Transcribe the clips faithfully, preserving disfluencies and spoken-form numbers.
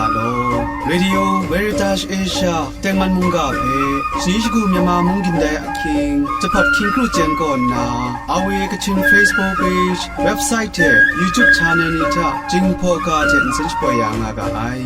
Law. Radio Veritas Asia tengman mungga hpe, shani shagu Myanmar mung gindai ahkying, jahpawt hkying kru jen kaw nna, R V A Kachin Facebook page, website hte YouTube channel ni hta Jinghpaw ga hte nsen shapoi ya nga ga ai.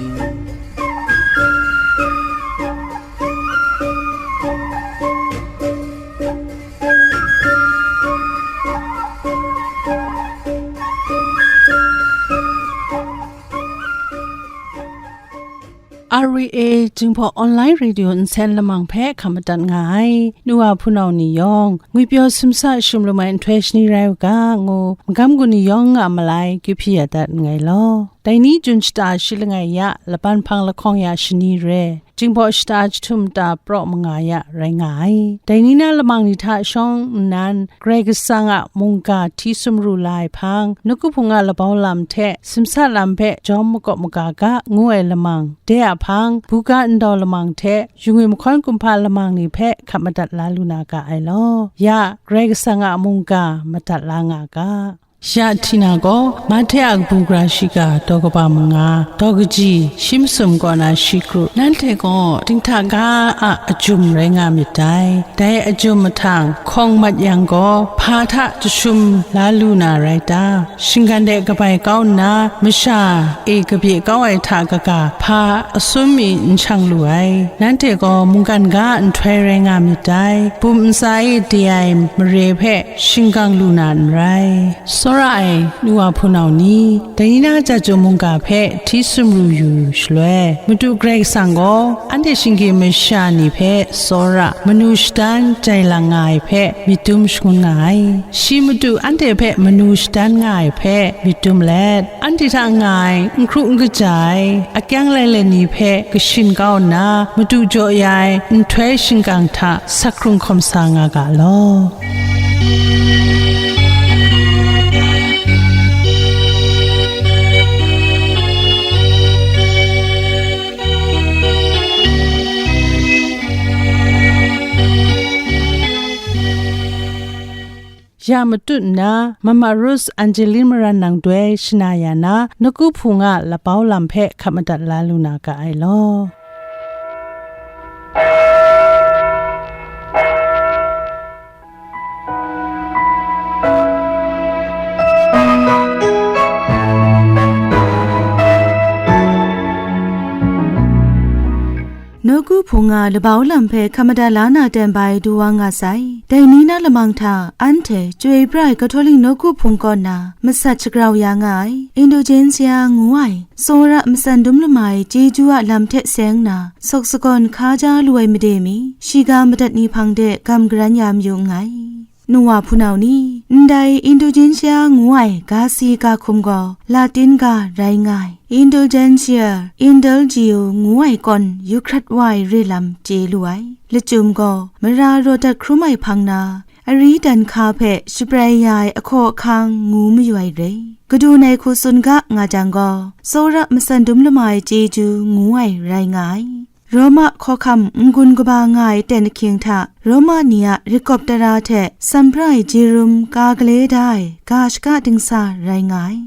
R V A Jinghpaw Online Radio nsen lamang hpe hkam madat nga ai. Nu wa hpunau ni yawng, ngwipyaw simsa shim lum ai nhtoi shani rai u ga, ngu magam gun ni yawng a malai kyu hpyi ya dat nngai law. Dai ni jun shata shi langai ya, laban hpang lahkawng ya shani re, Jinghpaw shata jahtum ta praw manga ya rai nga ai. Dai ni na lamang ni hta shawng nnan, Karai Kasang a mungga hti sumru la ai hpang, nawku hpung a labau lam hte simsa lam hpe jawm makawp maga ga ngu ai lamang, de a hpang, buga ndau lamang hte, yu ngwi mahkawn kumhpa lamang ni hpe hkap madat la lu na ga ai law. Ya, Karai Kasang a mungga madat la nga ga. Ya, Htina gaw, Mahte a kabu gara shiga, daw kaba manga, daw kaji, shi masum kaw na shi kru, nanhte gaw dinghta ga a ajum rai nga myit dai. Dai ajum mahtang hkawng mat yang gaw, hpa hta jashum la lu na rai ta? Shinggan de kabai kau nna, masha e kabye kau ai hta kaga, hpa asum mi n shang lu ai. Nanhte gaw mungkan ga a nhtoi rai nga myit dai. Bum ntsa e de ai mare hpe shingkang lu na n rai. Tsawra ai nu wa hpunau ni, dai ni na Jahtum mungga hpe hti sumru yu shaloi, Madu Karai Kasang gaw anhte shinggyim masha ni hpe tsawra, manu shadan jai lang nga ai hpe myit dum shangun nga ai. Shi Madu anhte hpe manu shadan nga ai hpe myit dum let, anhte hta nga ai n hkru n kaja ai, akyang lailai ni hpe kashin kau nna, Madu jaw ya ai nhtoi shingkang hta sak hkrung hkawm sa nga ga law. Ya matut nna, Mama Rose Angeline Maran nang doi shana ya na, nawku hpung a labau lam hpe hkap madat la lu na ga ai law. Nawku hpung a labau lam hpe hkap madat la na ten bai du wa nga sai. Dai ni na lamang hta, anhte chyoi pra ai Katolik nawku hpung kaw na masat shagrau ya nga ai, Indulgensia ngu ai, tsawra matsan dum lama ai chyeju a lam hte seng na, sawk sagawn hkaja lu ai made mi, shiga madat ni hpang de gam garan ya mayu nngai. Nu wa hpunau ni, ndai Indulgensia ngu ai ga si ga hkum gaw Latin ga rai nga ai. Indulgentia, Indulgio ngu ai kawn yu hkrat wa ai re lam chye lu ai. Lachyum gaw mara raw dat hkrum ai hpang na, ari dan hka hpe shabrai ya ai ahkaw ahkang ngu mayu ai re. Kadun ai hku tsun ga nga jang gaw, tsawra matsan dum lama ai chyeju ngu ai rai nga ai. Roma hkawhkam n-gun kaba nga ai ten ahkying hta, Roma ni a rikawp tara hte sanpra ai jerum ka gale da ai ga shaka dingsa rai nga ai.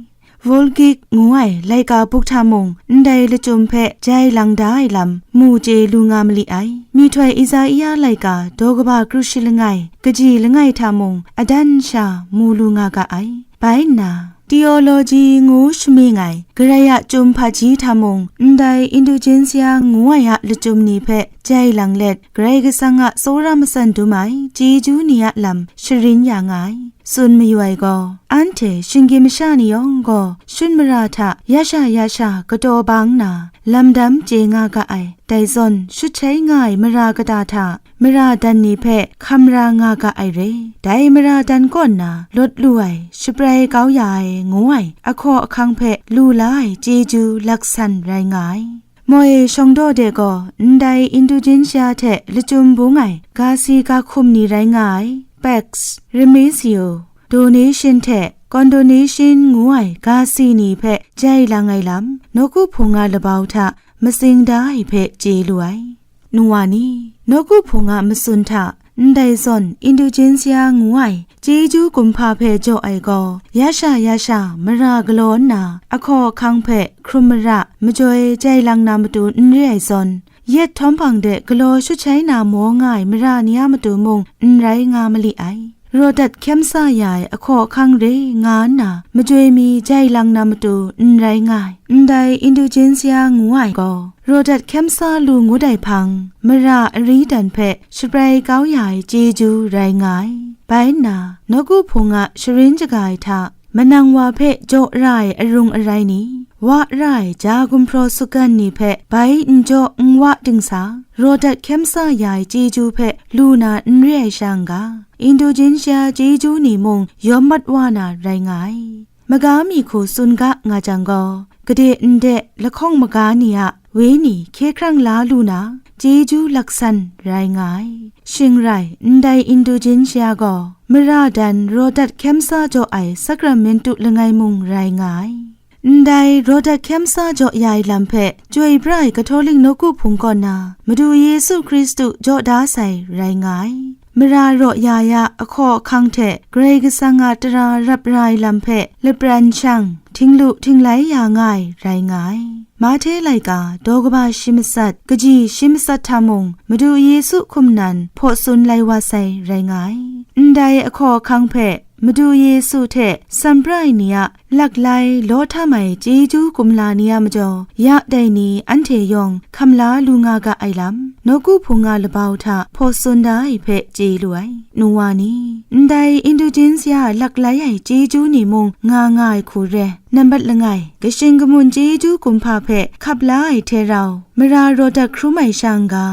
Vulgate ngu ai laika buk hta mung ndai lachyum hpe jai lang da ai lam mu chye lu nga mali ai. Myihtoi Isaia laika daw kaba kru shi langai, kaji langai hta mung adan sha mu lu nga ga ai. Bai nna, Theology ngu shamying ai Karai a Chyum hpaji hta mung, ndai Indulgensia ngu ai a lachyum ni hpe jai lang let, Karai Kasang a tsawra matsan dum ai chyeju ni a lam sharin ya nga ai. Tsun mayu ai gaw, anhte shinggyim masha ni yawng gaw shut mara hta ya sha ya sha kataw bang nna, lam dam chye nga ga ai. Dai zawn, shut shai nga ai mara kata hta, mara dan ni hpe hkam ra nga ga ai re. Dai mara dan kaw nna lawt lu ai, shabrai kau ya ai ngu ai ahkaw ahkang hpe lu la ai chyeju laksan rai nga ai. Moi shawng daw de gaw, ndai Indulgensia hte lachyum bung ai ga si ga hkum ni rai nga ai, Pax, Remisio, Donation hte Condonation ngu ai ga si ni hpe jai lang ai lam, nawku hpung a labau hta matsing da ai hpe chye lu ai. Nu wa ni, nawku hpung a matsun hta Ndai zawn, Indulgensia ngu ai chyeju kumhpa hpe jaw ai gaw, ya sha ya sha mara galaw nna, ahkaw ahkang hpe hkrum mara, majoi jai lang na matu n re ai zawn, yet htawm hpang de galaw shut shai na maw nga ai mara ni a matu mung n rai nga ma li ai. Raw dat hkyem sa ya ai ahkaw ahkang re nga nna, majoi mi jai lang na matu n rai nga ai. Ndai Indulgensia ngu ai gaw, raw dat hkyem sa lu ngut ai hpang, mara ari dan hpe shabrai kau ya ai chyeju rai nga ai. Bai nna, nawku hpung a sharin shaga ai hta, manang wa hpe jaw ra ai arung arai ni, wa ra ai ja gumhpraw sutgan ni hpe bai n jaw n wa dingsa, raw dat hkyem sa ya ai chyeju hpe lu na n re ai sha n ga, Indulgensia chyeju ni mung yawm mat wa na rai nga ai. Maga mi hku tsun ga nga jang gaw, gade nde lahkawng maga ni a wenyi hkye hkrang la lu na, chyeju laksan rai nga ai. Shing rai, ndai Indulgensia gaw mara dan raw dat hkyem sa jaw ai sakramentu langai mung rai nga ai. Ndai raw dat hkyem sa jaw ya ai lam hpe chyoi pra ai Katolik nawku hpung kaw na Madu Yesu Hkristu jaw da sai rai nga ai. Mara raw ya ya ahkaw ahkang hte Karai Kasang a tara rap ra ai lam hpe lapran shang, htinglu htinglai ya nga ai rai nga ai. Mahte laika daw kaba shi matsat, kaji shi matsat hta mung, Madu Yesu hkum nan hpaw tsun lai wa sai rai nga ai. Ndai ahkaw ahkang hpe Madu Yesu hte san pra ai ni a laklai law htam ai chyeju kumla ni a majaw, ya dai ni anhte yawng hkam la lu nga ga ai lam, nawku hpung a labau hta hpaw tsun da ai hpe chye lu ai. Nu wa ni, ndai Indulgensia laklai ai chyeju ni mung nga nga ai hku re, nambat langai, kashing kamun chyeju kumhpa hpe hkap la ai hte rau, mara raw dat hkrum ai sha n ga,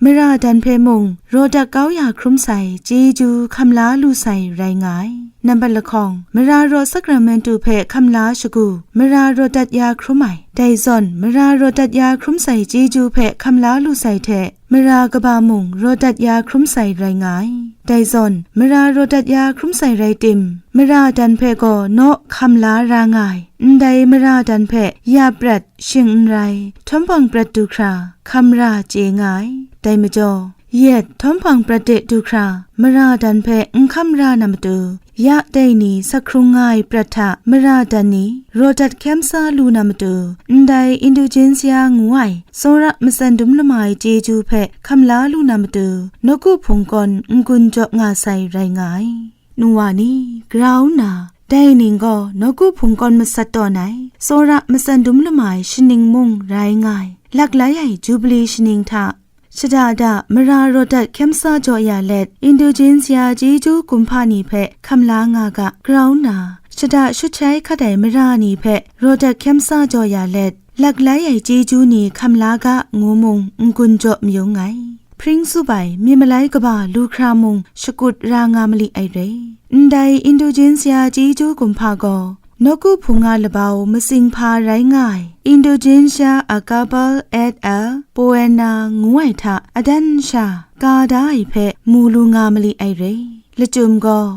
mara dan hpe mung raw dat kau ya hkrum sai chyeju hkam la lu sai rai nga ai. Nambat lahkawng, mara raw sakramentu hpe hkam la shagu, mara raw dat ya hkrum ai. Dai zawn, mara raw dat ya hkrum sai chyeju hpe hkam la lu sai hte, mara kaba mung raw dat ya hkrum sai rai nga ai. Dai zawn, mara raw dat ya hkrum sai rai tim, mara dan hpe gaw naw hkam la ra nga ai. Ndai mara dan hpe ya prat, shing n rai, htawm hpang prat du hkra, hkam ra chye nga ai. Dai majaw, yet htawm hpang prat de du hkra, mara dan hpe n hkam ra na matu, ya dai ni sak hkrung nga ai prat hta mara dan ni raw dat hkyem sa lu na matu, ndai Indulgensia ngu ai tsawra matsan dum lama ai chyeju hpe hkam la lu na matu, nawku hpung kawn n-gun jaw nga sai rai nga ai. Nu wa ni, grau nna, dai ning gaw nawku hpung kawn masat tawn ai, tsawra matsan dum lama ai shaning mung rai nga ai, laklai ai Jubili shaning hta, shada da mara raw dat hkyem sa jaw ya let, Indulgensia chyeju kumhpa ni hpe hkam la nga ga, grau nna, shada shut shai hkat ai mara ni hpe raw dat hkyem sa jaw ya let, laklai ai chyeju ni hkam la ga, ngu mung n-gun jaw mayung ai. Hpring tsup ai myi malai kaba lu hkra mung shakut ra nga mali ai re. Ndai Indulgensia chyeju kumhpa gaw, nawku hpung a labau masing hpa rai nga ai, Indulgensia Agapal et al Poena ngu ai hta adan sha ka da ai hpe mu lu nga mali ai re. Lachyum gaw,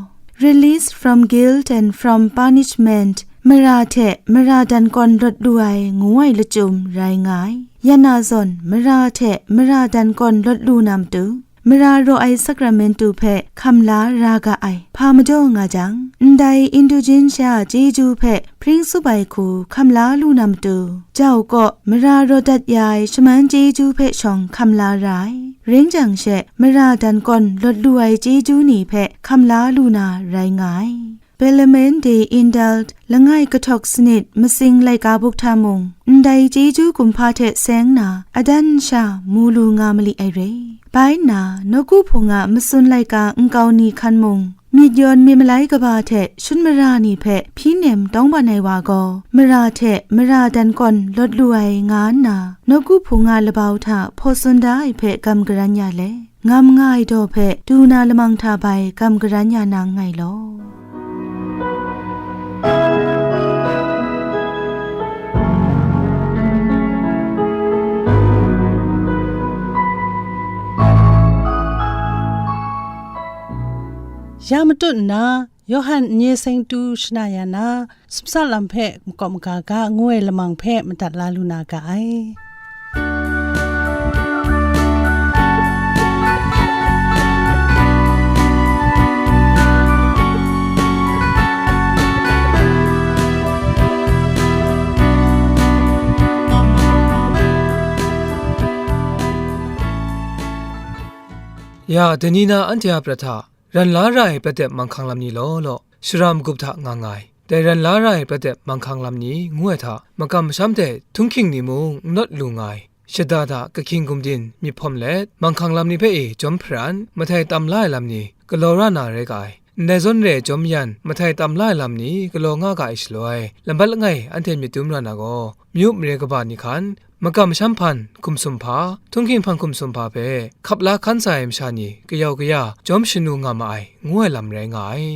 Release from Guilt and from Punishment, mara hte mara dan kawn lawt lu ai ngu ai lachyum rai nga ai. Ya na zawn, mara hte mara dan kawn lawt lu na matu, mara raw ai sakramentu hpe hkam la ra ga ai, hpa majaw nga jang, ndai Indulgensia chyeju hpe hpring tsup ai hku hkam la lu na matu, jau kaw mara raw dat ya ai shaman chyeju hpe shawng hkam la ra ai. Ring jang she, mara dan kawn lawt lu ai chyeju ni hpe hkam la lu na rai nga ai. Bellarmine de Indult langai kahtawk sanit masing laika buk hta mung, ndai chyeju kumhpa hte seng na adan sha mu lu nga mali ai re. Bai nna, nawku hpung a matsun laika nkau ni hkan mung, myit yawn myi malai kaba hte shun mara ni hpe hpyi nem tawngban ai wa gaw, mara hte mara dan kawn lawt lu ai nga nna, nawku hpung a labau hta hpaw tsun da ai hpe gam garan ya let, ngam nga ai daw hpe du na lamang hta bai gam garan ya na nngai law. Ya matut nna, Yawhan n-ye seng tu shana ya na, sumsa lam hpe makawp maga ga ngu ai lamang hpe madat la lu na ga ai. Ya, dai ni na anhte a prat hta, ran la ra ai prat dep manghkang lam ni law law, shara magup hta nga nga ai. Dai ran la ra ai prat dep manghkang lam ni ngu ai hta, makam masham hte htunghking ni mung n nawt lu nga ai. Shada hta kahkying gumdin myit hpawm let, manghkang lam ni hpe e jawm hparan, mahtai tam la ai lam ni galaw ra na rai ga ai. Ndai zawn re ai jawm yan mahtai tam la ai lam ni galaw nga ga ai shaloi, lambat langai anhte myit dum ra na gaw, myu mare kaba ni hkan, makam masham hpan hkum sumhpa, htunghking hpan hkum sumhpa hpe hkap la hkan sa ai masha ni kayau kaya jawm shanu nga ma ai, ngu ai lam rai nga ai.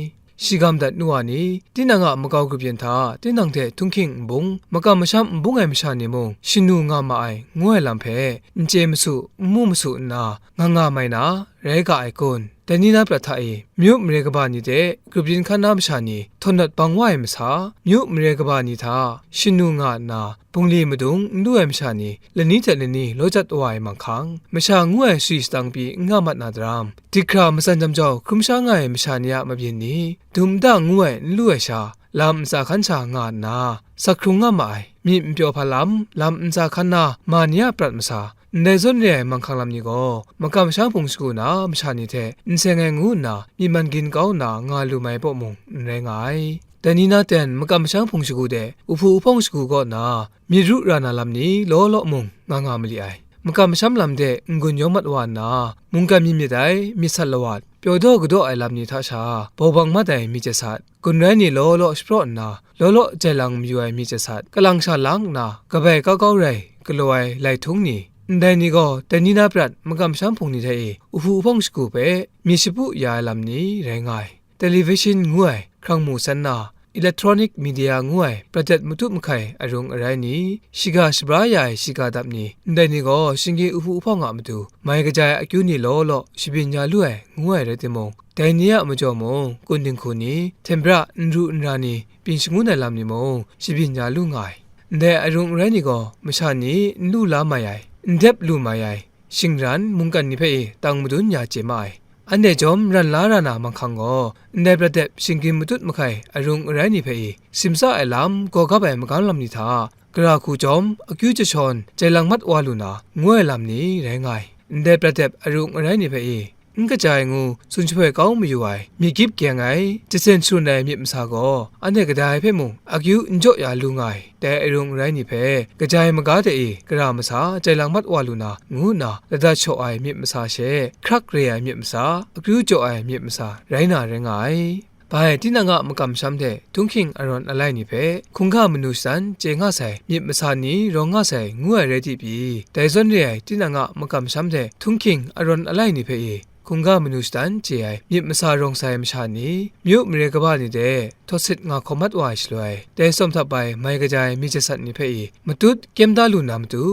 Shigam dat nu wa ni, tinang a makau grup yin hta tinang hte htunghking n bung, makam masham n bung ai masha ni mung shanu nga ma ai, ngu ai lam hpe n chye masu, n mu masu nna, nga nga mai na, rai ga ai kun? Dai ni na prat hta e, myu mare kaba ni hte grup yin hkan na masha ni htawn dat bang wa ai masa, myu mare kaba ni hta shanu nga nna, bungli madung n lu ai masha ni lani hte lani law jat wa ai manghkang, masha ngu ai sari shadang pyi n nga mat na daram, dik hkra matsan jam jau hkrum sha nga ai masha ni a mabyin ni, dum nda ngu ai n lu ai sha, lam ntsa hkan sha nga nna, sak hkrung nga ma ai, myit n pyaw hpa lam, lam ntsa hkan na ma ni a prat masa, ndai zawn re ai manghkang lam ni gaw, makam masham hpung shagu na masha ni hte n seng ai ngu nna, myi man gin kau nna nga lu mai paw mung n rai nga ai. Dai ni na ten makam masham hpung shagu de, uhpu uhpawng shagu kaw na, myit ru ra na lam ni law law mung nga nga mali ai. Makam masham lam de n-gun yawng mat wa nna, mungkan myit myit ai myit sat lawat, pyaw daw kadaw ai lam ni hta sha, bau bang mat ai myit jasat, gun rai ni law law shapraw nna, law law jai lang mayu ai myit jasat, kalang sha lang nna, kabai kau kau rai galaw ai lai htung ni, ndai ni gaw dai ni na prat makam masham hpung ni hte e, uhpu uhpawng shagu hpe myit shapu ya ai lam ni rai nga ai. Television ngu ai hkrang mu san na, electronic media ngu ai prat dep matut mahkai arung arai ni, shiga shabra ya ai shiga dap ni, ndai ni gaw shinggyim uhpu uhpawng a matu mai kaja ai akyu ni law law shabyin ya lu ai, ngu ai rai timung, dai ni a majaw mung, kun dinghku ni, hten bra n ru n ra ni, byin shangun ai lam ni mung shabyin ya lu nga ai. Ndai arung arai ni gaw masha ni n lu la mai ai, n dep lu mai ai, shingran mungkan ni hpe e tang madun ya chye ma ai. Anhte jawm ran la ra na manghkang gaw, ndai prat dep shinggyim matut mahkai arung arai ni hpe e, simsa ai lam, gaw gap ai magam lam ni hta, gara hku jawm, akyu jashawn, jai lang mat wa lu na, ngu ai lam ni rai nga ai. Ndai prat dep arung arai ni hpe e, n kaja ai ngu, tsun shaphoi kau mayu ai, myit gyip gyeng ai, jasen sharun ai myit masa gaw, anhte kadai hpe mung akyu n jaw ya lu nga ai. Dai arung arai ni hpe, kaja ai maga de e, gara masa jai lang mat wa lu na, ngu nna ladat shaw ai myit masa she, hkrak re ai myit masa, akyu jaw ai myit masa, rai na rai nga ai. Bai, tinang a makam masham hte htunghking arawn alai ni hpe, hkungga manu shadan chye nga sai, myit masa ni rawng nga sai, ngu ai rai ti pyi, dai zawn re ai tinang a makam masham hte htunghking arawn alai ni hpe e, hkungga manu shadan chye ai myit masa rawng sai masha ni, myu mare kaba ni de, htawt sit nga hkawm mat wa ai shaloi, dai tsawm htap ai mai kaja ai myit jasat ni hpe e, matut kyem da lu na matu,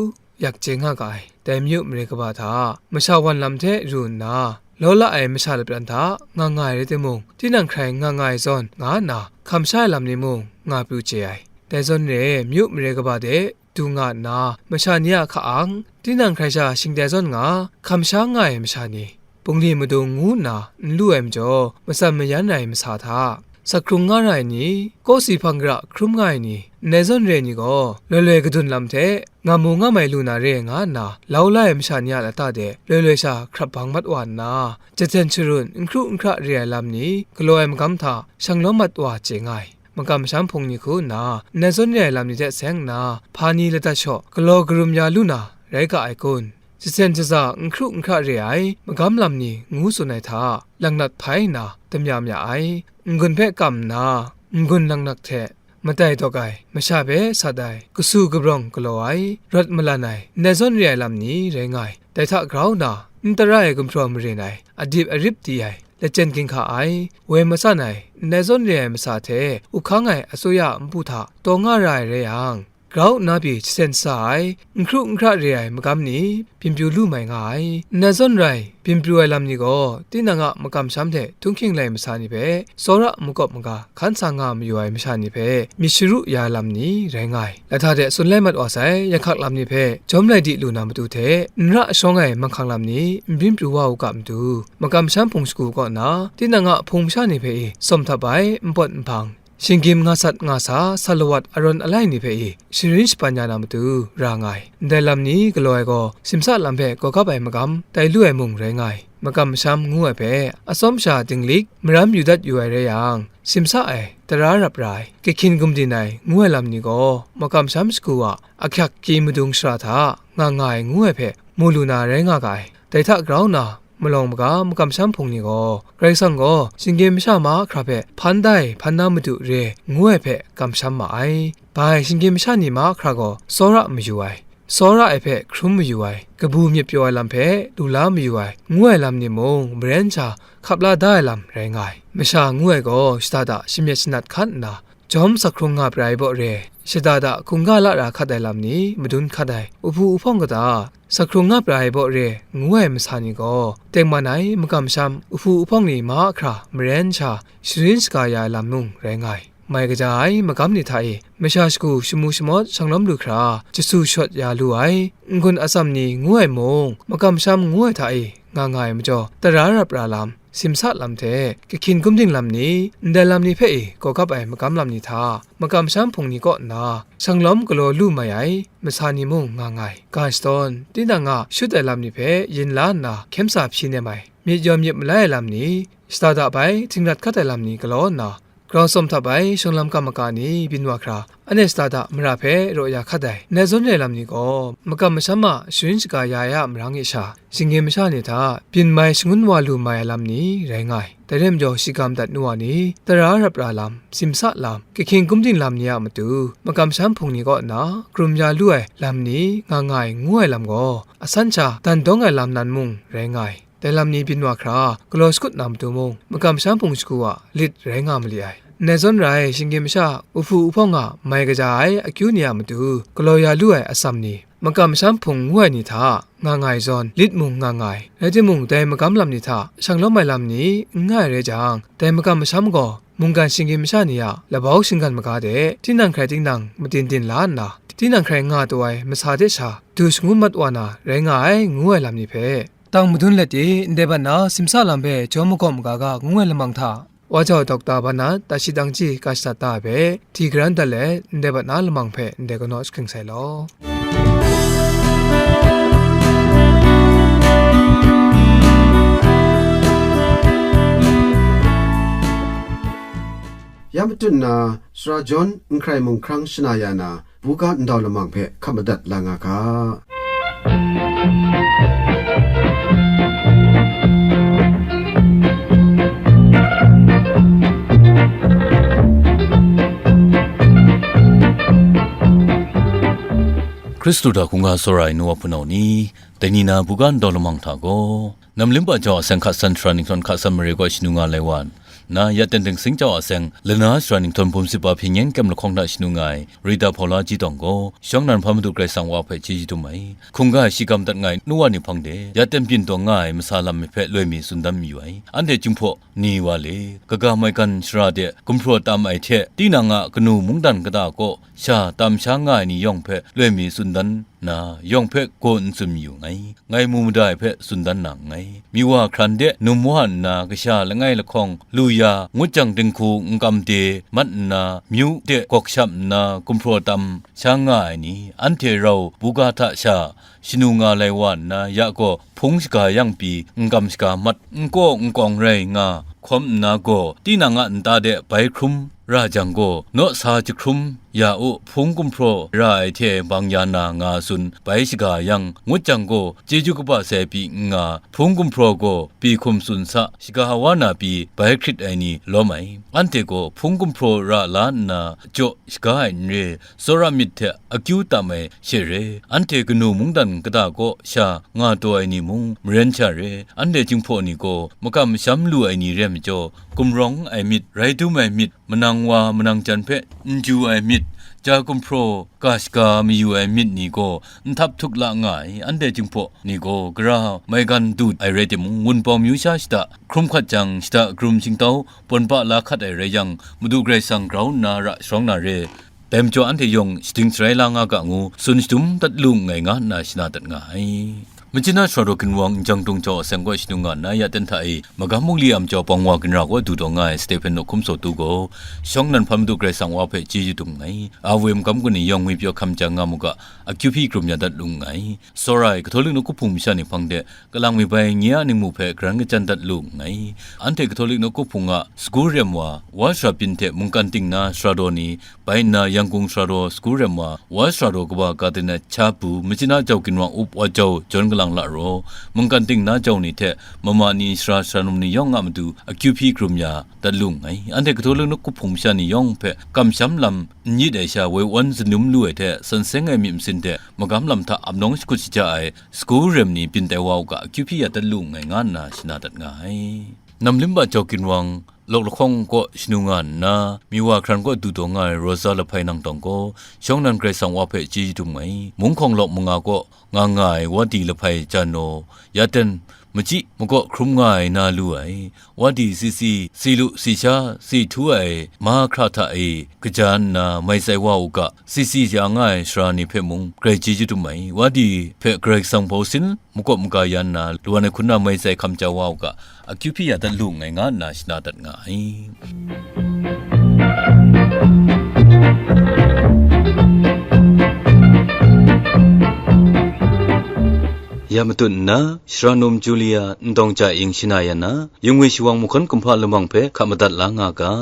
yak chye nga ga ai. Dai myu mare kaba hta, masha wan lam hte ru nna, law la ai masha lapran hta nga nga ai rai timung, tinang hkrai nga nga ai zawn, nga nna hkam sha ai lam ni mung nga pru chye ai. Dai zawn re, myu mare kaba de du nga nna, masha ni a hka-ang, tinang hkrai sha shingtai zawn nga, hkam sha nga ai masha ni, bungli madung ngu nna n lu ai majaw, matsan mayan ai masa hta, sak hkrung nga ra ai ni, kawsi hpang gara hkrum nga ai ni, ndai zawn re ai ni gaw, loi loi kadun lam hte, nga mu nga mai lu na re nga nna, lau la ai masha ni a lata de, loi loi sha hkrap bang mat wa nna, jahten sharun, n hkru n hkra re ai lam ni, galaw ai magam hta, shang lawm mat wa chye nga ai. Makam masham hpung ni hku nna, ndai zawn re ai lam ni hte seng nna, hpa ni ladat shaw, galaw karum ya lu na, rai ga ai kun? Jahten shaza, n hkru n hkra re ai, magam lam ni, ngu tsun ai hta, langnat hpai nna, damya mya ai, n-gun hpe kam nna, n-gun langnat hte, matai dawk ai, masha hpe sat ai, kasu kabrawng galaw ai, rawt malan ai, ndai zawn re ai lam ni rai nga ai. Dai hta grau nna, n tara ai gumhpraw maren ai, adip arip di ai, lachyen ginhka ai, woi matsan ai, ndai zawn re ai masa hte, up hkang ai asuya a npu hta taw nga ra ai rai yang, grau nna pyi jasen sa ai, n hkru n hkra re ai magam ni, byin pru lu mai nga ai. Ndai zawn rai, byin pru ai lam ni gaw, tinang a makam masham hte htunghking lai masa ni hpe, tsawra makawp maga hkan sa nga mayu ai masha ni hpe, myit sharu ya ai lam ni rai nga ai. Lahta de tsun lai mat wa sai, yahkak lam ni hpe jawm lai di lu na matu hte, n ra shawng ai manghkang lam ni n byin pru wa u ga matu, makam masham hpung shagu kaw na, tinang a hpung masha ni hpe e, tsawm htap ai, npawt nhpang, shinggyim nga sat nga sa, salawat arawn alai ni hpe i sharin shapan ya na matu ra nga ai. Ndai lam ni galaw ai gaw, simsa lam hpe gawgap ai magam tai lu ai mung rai nga ai. Makam masham ngu ai hpe, atsawm sha dinglik maram yu dat yu ai rai yang, simsa ai, tara rap ra ai, kahkyin gumdin ai ngu ai lam ni gaw, makam masham shagu a ahkyak kyi madung shara hta nga nga ai ngu ai hpe mu lu na rai nga ga ai. Dai hta grau nna, malawng maga makam masham hpung ni gaw, Karai Kasang gaw shinggyim masha mahkra hpe hpan da ai hpan na madu re ngu ai hpe kamsham ma ai. Bai shinggyim masha ni mahkra gaw tsawra mayu ai, tsawra ai hpe hkrum mayu ai, kabu myit pyaw ai lam hpe lu la mayu ai, ngu ai lam ni mung, maren sha hkap la da ai lam rai nga ai. Masha ngu ai gaw shada da shamyet shanat hkan nna, jawm sa hkrung nga prai baw re, shada da hkungga la ra hkat ai lam ni madun hkat ai, uhpu uhpawng kata, sa hkrung nga prai baw re, ngu ai masa ni gaw, tengman ai makam masham, uhpu uhpawng ni mahkra maren sha sharin shaga ya ai lam mung rai nga ai. Mai kaja ai magam ni hta e, masha shagu shamu shamawt shanglawm lu hkra, jasu shawt ya lu ai, n-gun atsam ni ngu ai mung, makam masham ngu ai hta e nga nga ai majaw, tara rap ra lam, simsa lam hte, kahkyin gumdin lam ni, ndai lam ni hpe e gawgap ai magam lam ni hta, makam masham hpung ni kaw nna, shanglawm galaw lu mai ai, masa ni mung nga nga ai. Ga shadawn, tinang a shut ai lam ni hpe yin la nna, hkyem sa hpyi nem ai, myit yawn myit malai ai lam ni, shada da bai, htingrat hkat ai lam ni galaw nna, grau tsawm hta bai shawng lam kam maka ni byin wa hkra, anhte shada da mara hpe raw ya hkat ai, ndai zawn re ai lam ni gaw, makam masham a sharin shaga ya ai a marang e sha, shinggyim masha ni hta byin mai shangun wa lu mai ai lam ni rai nga ai. Dai rai majaw, shigam dat nu wa ni, tara rap ra lam, simsa lam, kahkyin gumdin lam ni a matu, makam masham hpung ni kaw nna, karum ya lu ai lam ni nga nga ai ngu ai lam gaw, asan sha dan dawng ai lam nan mung rai nga ai. Dai lam ni byin wa hkra, galaw shakut na matu mung, makam masham hpung shagu a lit rai nga mali ai. Ndai zawn rai, shinggyim masha, uhpu uhpawng a mai kaja ai akyu ni a matu, galaw ya lu ai atsam ni, makam masham hpung ngu ai ni hta nga nga ai zawn, lit mung nga nga ai. Rai timung, dai magam lam ni hta shanglawm ai lam ni n nga ai rai jang, dai makam masham gaw, mungkan shinggyim masha ni a labau shinggan maga de, tinang hkrai tinang madin din la nna, tinang hkrai nga taw ai masa de sha, du shangun mat wa na rai nga ai, ngu ai lam ni hpe, tang madun let i, ndai bat na simsa lam hpe jawm magawm maga ga ngu ai lamang hta, Wa Jau Dokta Banat, Tashi Dangji ga shadat da ai hpe, hti garan dat let, ndai bat na lamang hpe ndai kanaw jahkring sai law. Ya matut nna, Sara John N Hkrai Mung Hkrang shana ya na, buga ndau lamang hpe hkap madat la nga ga. Hkristu hta hkungga tsawra ai nu wa hpunau ni, dai ni na buga ndau lamang hta gaw, Namlimpa jau a seng hka san shara nhtawm hka san mare kaw shanu nga lai wa nna, ya ten teng sing jau a seng lana shara nhtawm bum sip a hpyen yen kyem lahkawng hta shanu nga ai Rita Hpaula Ji Tawng gaw, shawng nnan hpa Madu Karai Kasang wa hpe chyeju dum ai. Hkungga shigam dat nga ai nu wa ni hpang de, ya ten byin taw nga ai masa lam hpe loi mi tsun dan mayu ai. Anhte Jinghpaw ni wa le, kaga maigan shara de gumhpraw tam ai hte, tinang a kanu mungdan kata kaw sha tam sha nga ai ni yawng hpe loi mi tsun dan na, yawng hpe gaw n tsun mayu nngai, ngai mu mada ai hpe tsun dan na nngai. Myi wa hkran de num wa nna, kasha langai lahkawng lu ya, ngut jang dinghku n kam de mat nna, myu de gawk shap nna, gumhpraw tam sha nga ai ni, anhte rau buga hta sha shanu nga lai wa nna, ya gaw hpung shaga yang pyi, n kam shaga mat, n kaw n kawng rai nga hkawm nna gaw, tinang a nta de bai hkrum ra jang gaw, naw sa jahkrum ya u, hpung gumhpraw ra ai hte bang ya na nga tsun bai shaga yang, ngut jang gaw, chyeju kaba sai pyi n nga, hpung gumhpraw gaw pyi hkum tsun sa, shaga wa na pyi bai hkrit ai ni lawm ai. Anhte gaw hpung gumhpraw ra la nna, jaw shaga ai n re, tsawra myit hte akyu tam ai she re, anhte kanu mungdan kata kaw sha nga taw ai ni mung maren sha re, anhte Jinghpaw ni gaw makam masham lu ai ni re majaw, gumrawng ai myit, rai dum ai myit, manang wa manang jan hpe n ju ai myit, ja gumhpraw ga shaga mayu ai myit ni gaw n htap htuk la nga ai. Anhte Jinghpaw ni gaw gara maigan du ai rai timung, Wunpawng myu sha shada hkrum hkat jang, shada karum shingtau pawn pa la hkat ai rai yang, Madu Karai Kasang grau nna ra sharawng na re. Dai majaw anhte yawng shading sharai la nga ga ngu, tsun shadum dat lu nngai nga nna shana dat nga ai. Machina Sara Daw Ginwang Njang Tung Jau Aseng kaw shanu nga nna, ya ten hta e magam bungli a majaw bawng wa ginra kaw du taw nga ai Stephen Nawhkum Sawtu gaw, shawng nnan hpa madu Karai Kasang Wa hpe chyeju dum nngai. A we magam gun ni yawng ngwipyaw hkam ja nga mu ga, akyu hpyi krum ya dat lu nngai. Tsawra ai Katolik nawku hpung masha ni hpang de, kalang mi bai nye a ningmu hpe garan kachyan dat lu nngai. Anhte Katolik nawku hpung a sagu rem wa, wa sara byin hte mungkan ting na sara daw ni, bai nna Yangkung sara daw sagu rem wa, wa sara daw kaba Cardinal Cha Pu, Machina Jau Ginwang Up Wa Jau Jawn Galang Laro, mungkan ting na jau ni hte mama ni, sara sara num ni yawng a matu akyu hpyi krum ya dat lu nngai. Anhte Katolik nawku hpung masha ni yawng hpe kamsham lam n yit ai sha, woi wan zanum lu ai hte, san seng ai myit masin hte magam lam hta ap nawng shakut shaja ai sagu rem ni byin tai wa u ga, akyu hpyi ya dat lu nngai, nga nna shana dat nga ai. Namlimba Jau Ginwang Lawk Lahkawng kaw shanu nga nna, Miwa hkran kaw du taw nga ai Rosa Lahpai Nangtawng gaw, shawng nnan Karai Kasang Wa hpe chyeju dum nngai. Munghkawng Lawk Manga kaw nga nga ai Wadi Lahpai Jano, ya ten machyi makaw hkrum nga ai na lu ai, Wadi Sisi, si lu si sha, si htu ai mahkra hta e kaja nna mai tsai wa u ga, Sisi ya nga ai sara ni hpe mung grai chyeju dum ai, Wadi hpe Karai Kasang bau sin makawp maga ya nna, lawan ai hkun na mai tsai hkam ja wa u ga, akyu hpyi ya dat lu nngai, nga nna shana dat nga ai. Ya matut nna, Sara num Julia Ndawng Ja Ing shana ya na, Yungwi Shawang mahkawn kumhpa lamang hpe hkap madat la nga ga.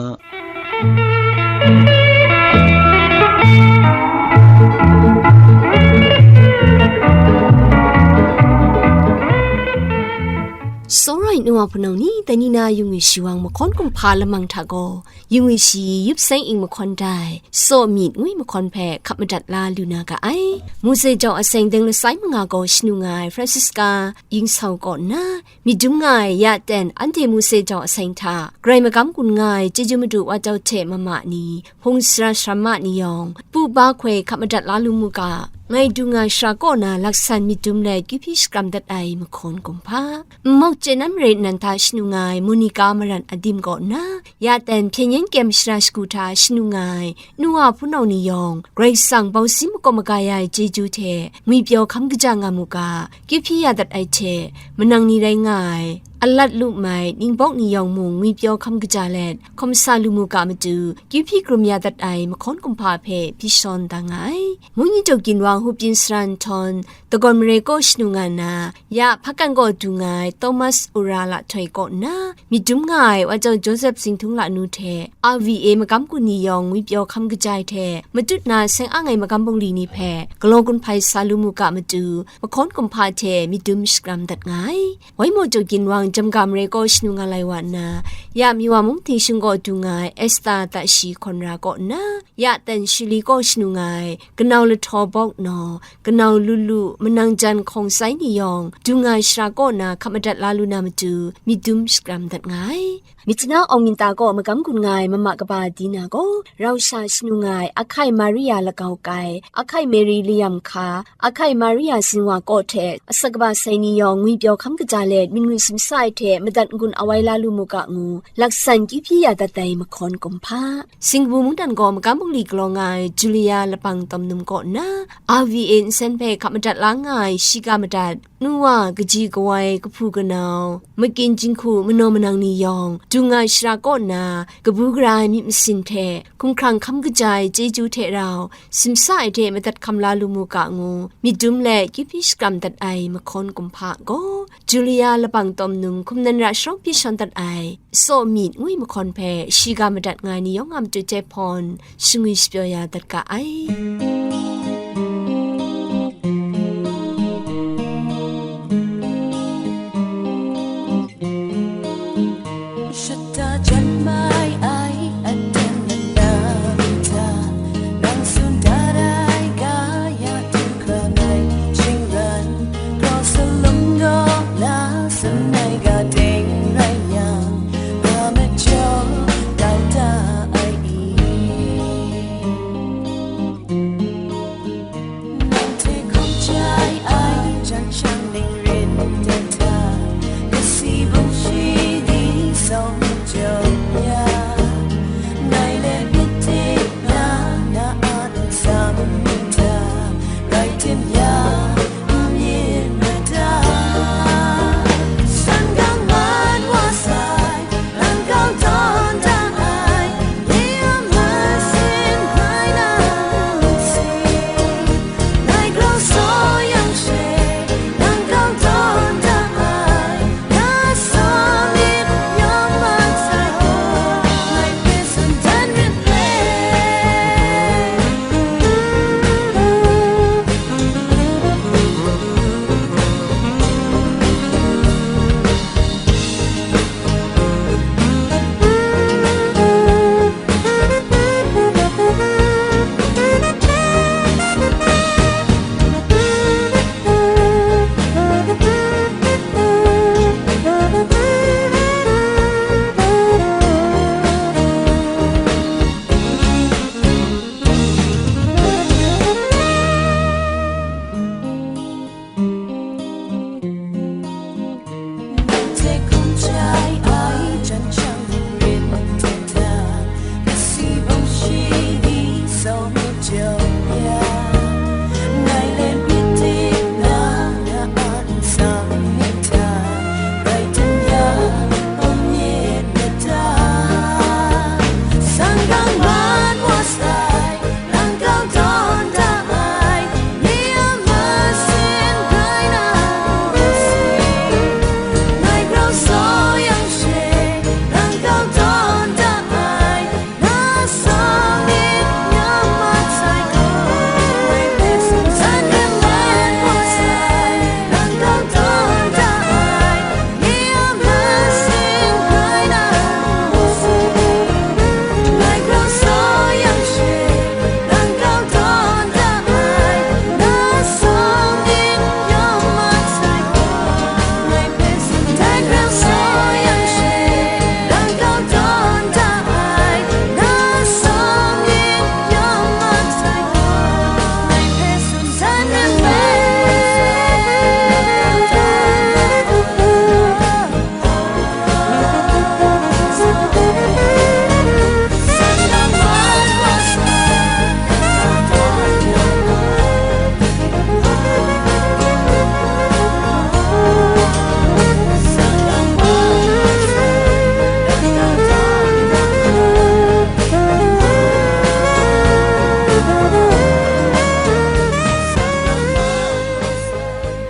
Tsawra ai nu wa hpunau ni, dai ni na Yungwi Shawang mahkawn kumhpa lamang hta gaw, Yungwi Shi Yup Seng Ing mahkawn dai, Tsaw Myit ngwi mahkawn hpe hkap madat la lu na ga ai. Mose Jau Aseng deng lasai manga gaw shanu nga ai Francisca Yingsau kaw nna, myit dum nga ai ya ten anhte Mose Jau Aseng hta, Karai magam gun nga ai chyeju madu Wa Jau hte mama ni, hpung sara sara ma ni yawng, pu ba hkoi hkap madat la lu mu ga, ngai du nga sara kaw na laksan myit dum let kyu hpyi shakram dat ai mahkawn kumhpa. Nmawk chye na mare nan hta shanu nga ai Monica Maran Adim kaw nna, ya ten hpyen yen kyem shara shagu hta shanu nga ai nu wa hpunau ni yawng, Karai Kasang bau sin makawp maga ya ai chyeju hte ngwipyaw hkam kaja nga mu ga, kyu hpyi ya dat ai hte, manang ni rai nga ai, alat lu mai, ningbawk ni yawng mung ngwipyaw hkam kaja let, hkawm sa lu mu ga matu, kyu hpyi krum ya dat ai mahkawn kumhpa hpe hpyi shawn da nga ai. Mungnyi Daw Ginwang Hupyin Sara Nhtawng, Dagawn Mare kaw shanu nga nna, ya hpakan kaw du nga ai Thomas Ura Lahtoi kaw nna, myit dum nga ai Wa Jau Joseph Zingthung Lanu hte, R V A magam gun ni yawng ngwipyaw hkam kaja ai hte, matut na seng ang ai magam bungli ni hpe, galaw gun hpai sa lu mu ga matu, mahkawn kumhpa hte myit dum shakram dat nga ai. Wai Maw Daw Ginwang Jamga Mare kaw shanu nga lai wa nna, ya Miwa mung htingshung kaw du nga ai Esther Tashi Hkawn Ra kaw nna, ya ten Shili kaw shanu nga ai, Kanau Lahtaw Bawk Naw, Kanau Lu Lu, Manang Jan Hkawng Sai ni yawng, du nga ai shara kaw na hkap madat la lu na matu, myit dum shakram dat nga ai. Myitkyina Awng Minta kaw magam gun nga ai mama kaba Dina gaw, rau sha shanu nga ai Ahkai Maria Lagau Kai, Ahkai Mary Layam Hka, Ahkai Maria Zinwa kaw hte asak kaba sai ni yawng ngwipyaw hkam kaja let, myit ngwi simsa ai hte madat n-gun awai la lu mu ga ngu, laksan kyu hpyi ya dat ai mahkawn kumhpa. Singkabu mungdan gaw magam bungli galaw nga ai Julia Lapang Tawm Num kaw nna, R V A nsen hpe hkap madat la nga ai shiga madat, nu wa kaji kawai, kahpu kanau, makyin jinghku, manaw manang ni yawng, du nga ai shara kaw nna, kabu gara ai myit masin hte, hkumhkrang hkam kaja ai chyeju hte rau, simsa ai hte madat hkam la lu mu ga ngu, myit dum let kyu hpyi shakram dat ai mahkawn kumhpa gaw, Julia Lapang Tawm Num hkum nan ra sharawng hpyi shawn dat ai, Tsaw Myit ngwi mahkawn hpe shiga madat nga ai ni yawng a matu hte hpawn, shangwi shapyaw ya dat ga ai. Shata jan mai ai aten nang hta, nang tsun dat ai ga ya hte hkra ngai shingran, kraw salum gaw la tsun ai ga teng rai yang, nga majaw kau da ai i.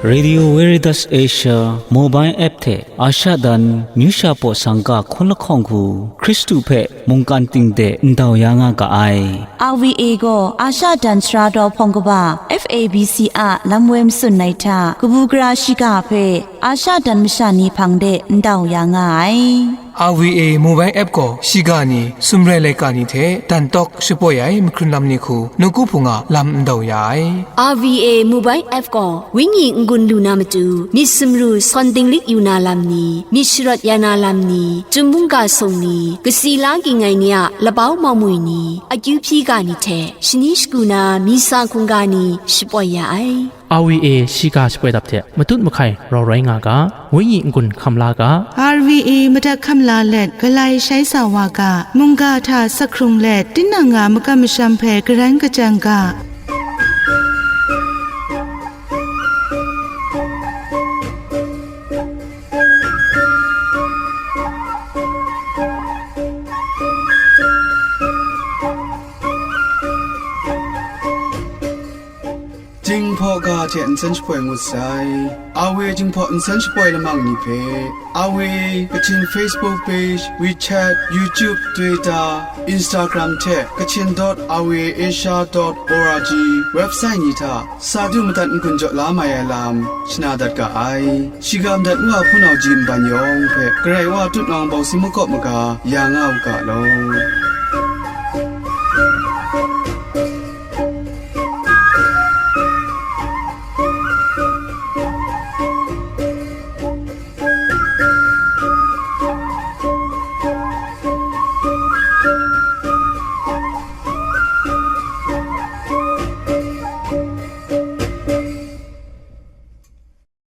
Radio Veritas Asia mobile app hte Asha dan myu sha paw sangka hkun lahkawng hku Hkristu hpe mungkan ting de ndau ya nga ga ai. R V A gaw Asha dan sara daw hpawng kaba F A B C a lam woi matsun ai hta kabu gara shiga hpe Asha dan masha ni hpang de ndau ya nga ai. R V A mobile app gaw shiga ni, sumrai laika ni hte dan tawk shapoi ai mahkrun lam ni hku nawku hpung a lam ndau ya ai. R V A mobile app gaw wenyi n-gun lu na matu, myit sumru sawn dinglik yu na lam ni, myit sharawt ya na lam ni, chyum mungga sung ni, kasi la ging ai ni a labau mawmwi ni, akyu hpyi ga ni hte shani shagu na myi sa hkungga ni shapoi ya ai. R V A shiga shapoi dap hte matut mahkai rau rai nga ga, wenyi n-gun hkam la ga. R V A madat hkam la let, galai shai sa wa ga, mungga hta sak hkrung let, tinang a makam masham hpe garan kachang ga. Jinghpaw ga hte nsen shapoi ngut sai. R V A Jinghpaw nsen shapoi lamang ni hpe, R V A Kachin Facebook page, WeChat, YouTube, Twitter, Instagram hte Kachin dot R V A Asia dot org website ni hta sa du madat n-gun jaw la mai ai lam shana dat ga ai. Shiga madat Wa hpunau ji nban yawng hpe Karai Wa tutnawng bawsing makawp maga ya nga u ga law.